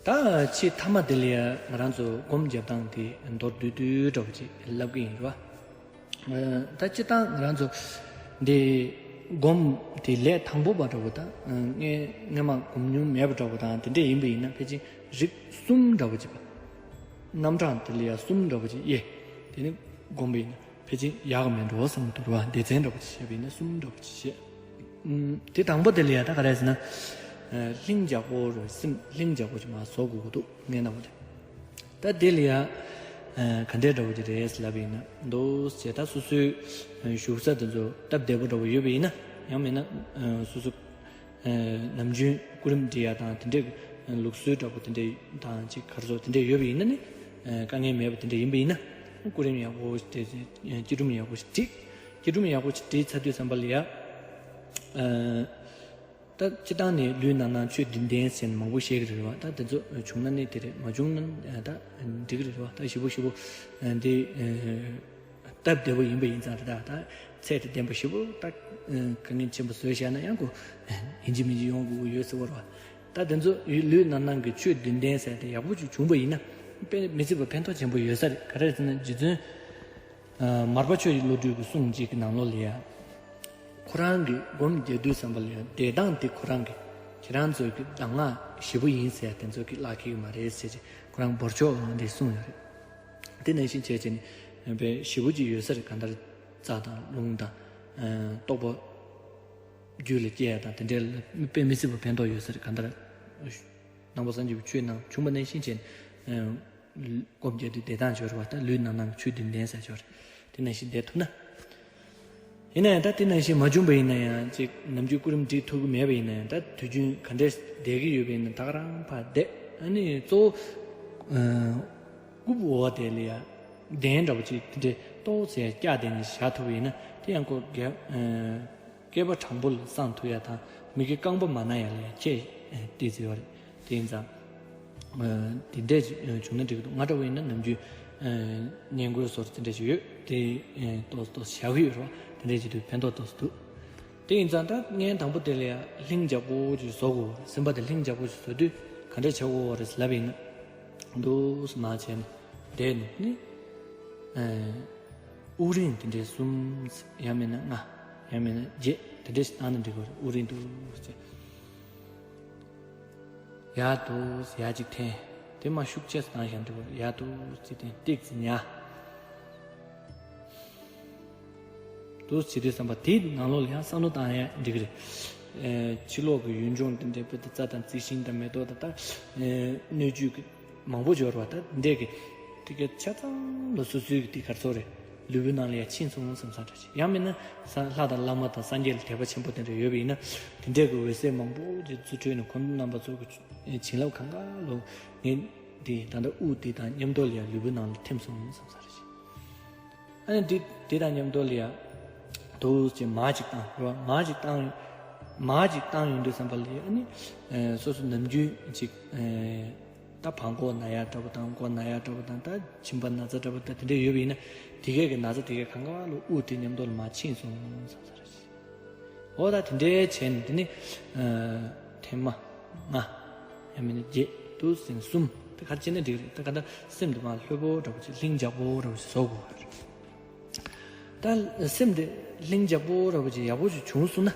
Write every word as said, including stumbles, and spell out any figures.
ད་ཕྱི་མཐའ་མ་དེ་ལ་ཡ་ང་རང་ཚོ་སྒོམ་རྒྱབ་སྟངས་དེ་མདོར་བསྡུས་བསྡུས་འདྲ་བོ་ཅིག་ལབ་གི་ཡིན་རེད་བ། ད་སྤྱིར་བཏང་ང་རང་ཚོ་འདི་སྒོམ་དེ་ལས་དང་པོ་པ་འདྲ་བོ་དང་སྔས་སྔས་མ་སྒོམ་མྱོང་མེད་པ་འདྲ་བོ་དང་དེ་འདྲས་ཡིན་པ་ཡིན་ན་ཕལ་ཆེར་རིགས་གསུམ་འདྲ་བོ་ཅིག་པ། རྣམ་གྲངས་དེ་ལ་ཡ་གསུམ་འདྲ་བོ་ཅིག་དབྱེ། དེ་ནི་སྒོམ་པ་ཡིན་ན་ཕལ་ཆེར་ཡག་གི་མེད་འགྲོ་བསམ་གྱི་འདུག་ར་བ། སྡེ་ཚན་འདྲ་བོ་ཅིག་བཤད་པ་ཡིན་ན་གསུམ་འདྲ་བོ་ཅིག་བཤད། ཨུམ། དེ་དང་པོ་དེ་ལ་ཡ་ད་ག་རེ་ཟེར་ན། ཨ། ལྷིང་འཇགས་པོ་རེད། སེམས་ལྷིང་འཇགས་པོ་ཅིག་མར་བཟོ་དགོས་ཀྱི་འདུག་ངས་ན་བ་དེ། ད་དེ་ལ་ཡ། ཨ། ག་འདྲས་འདྲ་བོ་ཅིག་རེད་ལབ་པ་ཡིན་ན་འདུག་ཟེར། ད་སོ་སོའི་བཞུགས་ས་དེ་ཚོ་སྟབས་བདེ་པོ་འདྲ་བོ་ཡོད་པ་ཡིན་ན། ཡང་མིན་ན། ཨ། སོ་སོ། ཨ། ནམ་རྒྱུན་སྐུ་རིམ་སྒྲིག་ཡ་དང་དེ་འདྲས་ལུགས་སྲོལ་འདྲ་བོ་དེ་འདྲས་དང་ཅིག་ག་རེ་ཟེར་དེ་འདྲས་ཡོད་པ་ཡིན་ན་ནི། ཨ། དཀའ་ངལ་མེད་པ་དེ་འདྲས་ཡིན་པ་ཡིན་ན། སྐུ་རིམ་ཡག་པོ་དེ་སྐྱིལ་ཀྲུང་ཡག་པོ་ཞིག་སྒྲིག་སྐྱིལ་ཀྲུང་ཡག་པོ་ཞིག་སྒྲིག་ཚར་དུས་ཙམ་པ་ལ་ཡ། ཨ། ད་སྤྱིར་བཏང་ནས་ལུས་རྣམ་སྣང་ཆོས་བདུན་ལྡན་ཟེར་ནས་མང་པོ་བཤད་ཀྱི་རེད་བ། ད་དེ་ཚོ་བྱུང་ན་ནི་དེ་རེད། མ་བྱུང་ན་ད་འགྲིག་གི་རེད་བ། ད་ཞེ་པོ་ཞེ་པོ་འདི་སྟབས་བདེ་པོ་ཡིན་པ་ཡིན་ཙང་རེད། ད་ད་ཚད་དང་ལྡན་པ་ཞེ་པོ་ད་དཀའ་ངལ་ཆེན་པོ་བཟོས་བཞག་ན་ཡང་ཁོ་ཡིན་གཅིག་མིན་གཅིག་ཡོང་དགོས་ཀྱི་ཡོད་ཟེར་བ་རེད་བ། ད་དེ་ཚོ་ལུས་རྣམ་སྣང་གི་ཆོས་བདུན་ལྡན་ཟེར་དེ་ཡག་པོ་ཅིག་བྱུང་པ་ཡིན་ན་དཔེ་མི་སྲིད་པ་ཕན་ཐོགས་ཆེན་པོ་ཡོད་ས་རེད། ག་རེ་ཟེར་ན་རྗེ་བཙུན། ཨ། མར་པ་ཆོས་ཀྱི་བློ་གྲོས་ཀྱི་གསུང་གཅིག་གི་ནང་ལོགས་ལ་ཡ། ཁོ་རང་གི་སྒོམ་རྒྱག་དུས་ཙམ་པ་ལ་ཡ་བསྡད་སྟངས་དེ་ཁོ་རང་གི་ཁྱེད་རང་ཚོའི་གི་གདམས་ངག་ཞེ་པོ་ཡིན་ཟེར་དེ་ཚོ་གི་བརླག་གི་ཡོད་མ་རེད་ཟེར་གྱི་ཁོ་རང་འབོར་ཆོག་འདི་གསུངས་ཡོད་རེད། དེ་ནང་བཞིན་བྱས་བྱས་ནས་དཔེ་ཞེ་པོ་ཅིག་ཡོད་ས་རེད། གང་ལྟར་རྩ་དང་རླུང་དང་། ཨ། རྟོགས་པ་རྒྱུད་ལ་སྐྱེ་ཡ་དང་དེ་འདྲའི་དཔེ་མི་སྲིད་པ་ཕན་ཐོགས་ཡོད་ས་རེད། གང་ལྟར་ནང་པ་སངས་རྒྱས་པའི་ཆོས་ནང་བྱུང་བ་ནང་བཞིན་བྱས་ནས། ཨ། སྒོམ་རྒྱག་དུས་བསྡད་སྟངས་སྦྱོར་བ་དང་ལུས་རྣམ་སྣང་གི་ཆོས་བདུན་ལྡན་ཟེར་སྦྱོར་དེ་ནང་བཞིན་བསྡད་ཐུབ་ན། ཡིན་ན་ཡང་ད་དེ་ནང་བཞིན་མ་བྱུང་པ་ཡིན་ན་ཡང་ཅིག་ནམ་རྒྱུན་སྐུ་རིམ་སྒྲིག་ཐུབ་ཀྱི་མེད་པ་ཡིན་ན་ཡང་ད་དུས་རྒྱུན་ག་འདྲས་བསྡད་ཀྱི་ཡོད་པ་ཡིན་ན་ད་ག་རང་ཕར་བསྡད། ཨ་ནི་གཙོ་བོ། ཨ། རྐུབ་འོག་དེ་ལ་ཡ་གདན་འདྲ་པོ་ཅིག་དེ་འདྲས་ཏོག་ཙམ་བཀྱག་བསྡད་ནས་བཞག་ཐུབ་པ་ཡིན་ན་དེ་ཡང་ཁོ་རྒྱ། ཨ། བསྐལ་པ་དྲང་པོ་ལ་བསྲང་ཐུབ་ཡ་དང་མི་དགེ་རྐང་པ་མ་ན་ཡ་ལ་ཡ་ཁྱད་དེ་ཙི་བ་རེད། དེ་ཡིན་ཙང་། ཨ། དེ་འདྲས་ཅིག་བྱུང་ན་འགྲིག་གི་འདུག་ང་འདྲ་བོ་ཡིན་ན་ནམ་རྒྱུན། ཨ། ཉན་དགོས་སོར་དེ་འདྲས་ཅིག་ཡོད་དེ། ཨ། ཏོག་ཏོག་བཞག་གི་ཡོད་རེད་བ། དེ་འདྲས་ཅིག་དུས་ཕན་ཐོགས་ཏོག་ཙམ་འདུག་དེ་ཡིན་ཙང་ད་ངས་དང་པོ་དེ་ལ་ཡ་ལྷིང་འཇགས་པོ་ཅིག་བཟོ་དགོས་པ་རེད། སེམས་པ་དེ་ལྷིང་འཇགས་པོ་ཅིག་བཟོ་དུས་ག་འདྲས་བྱ་དགོས་པ་རེད་ལབ་ཡིན་ན། འདུག་སེ་མར་བྱས་ནས་བསྡད་ནས་ནི། ཨ། དབུགས་རིང་དེ་འདྲའི་གསུམ། ཡང་མིན་ན་ལྔ། ཡང་མིན་ན་བརྒྱད། དེ་འདྲ་ཞིག་བཏང་ན་འགྲིག་གི་རེད། དབུགས་རིང་འདུག་སེ། ཡར་འདུག་སེ་ཡར་གཅིག་འཐེན། དེ་མར་ཤུགས་ཆེ་སེ་བཏང་བཞག་འགྲིག་གི་རེད། ཡར་འདུག་སེ་འཐེན། ཏོག་ཙམ་ཉལ། འདུག་སེ་བྱེད་དུས་ཙམ་པ་དེའི་ནང་ལོགས་ལ་ཡང་བསམ་བློ་བཏང་ཡ་འགྲིག་གི་རེད། ཨེ། ཕྱི་ལོགས་ཀྱི་ཡུལ་ལྗོངས་དེ་འདྲའི་དཔེ་དེ་རྩྭ་དང་རྩི་ཤིང་དང་མེ་ཏོག་དང་ད། ཨེ། སྣོད་བཅུད་ཀྱི་མང་པོ་འབྱོར་བ་ད་འདྲས་ཀྱི་དེ་གའི་ཆ་ཚང་ལ་སོ་སོའི་གི་དེ་ག་རེ་ཟེར་དགོས་རེད། ལུས་པོའི་ནང་ལ་ཡ་ཕྱིན་སོང་བསམ་བསམ་འདྲ་ཅིག་ཡང་མིན་ན་ས་ལྷ་དང་བླ་མ་དང་སངས་རྒྱས་ལ་དད་པ་ཆེན་པོ་དེ་འདྲ་ཡོད་པ་ཡིན་ན། དེ་འདྲས་ཀྱི་འོད་ཟེར་མང་པོ་ཅིག་རྩིས་སྤྲོད་ནས་ཁོང་རྣམ་པ་ཚོ་གི་བྱིན་རླབས་གང་ག་ལོ་ངས་འདི་ད་ལྟ་དབུགས་འདི་དང་མཉམ་དུ་ལ་ཡ་ལུས་པོའི་ནང་ལ་ཐིམ་སོང་བསམ་འདྲ་ཅིག་ཨ་ནི་འདི་འདི་དང་མཉམ་དུ་ལ་ཡ་འདུག་སེ་མར་ཅིག་བཏང་རེད་བ། མར་ཅིག་བཏང་། མར་ཅིག་བཏང་ཡོང་དུས་ཙམ་པ་ལ་ཡ་ཨ་ནི། ཨེ། སོ་སོ་ནམ་རྒྱུན་ཅིག་ཨེ། ད་བྲང་ཁོག་ན་ཡ་འདྲ་པོ་དང་མགོ་ན་ཡ་འདྲ་པོ་དང་ད་མཆིན་པ་ན་ཚ་འདྲ་པོ་དང་དེ་འདྲ་ཡོད་པ་ཡིན་ན་དེ་གས་ཀྱི་ན་ཚ་དེ་གས་གང་ག་ལ་དབུགས་དེ་མཉམ་དུ་ལ་མར་ཕྱིན་སོང་བསམ་ས་རེད། འོ་ད་དེ་འདྲའི་བྱས་ནས་དེ་ནི། ཨ། ཐེངས་མ་ལྔ། ཡང་མིན་ན་བརྒྱད། འདུག་སེ་གསུམ། དེ་ག་རེ་བྱས་ན་འགྲིག་རེད། ད་ག་ད་སེམས་དེ་མར་ལྷོད་པོ་འདྲ་པོ་ཅིག་ལྷིང་འཇགས་པོ་འདྲ་པོ་ཅིག་བཟོ་དགོས་རེད། ད་སེམས་དེ་ལྷིང་འཇགས་པོ་འདྲ་པོ་ཅིག་ཡག་པོ་ཅིག་བྱུང་སོང་ན།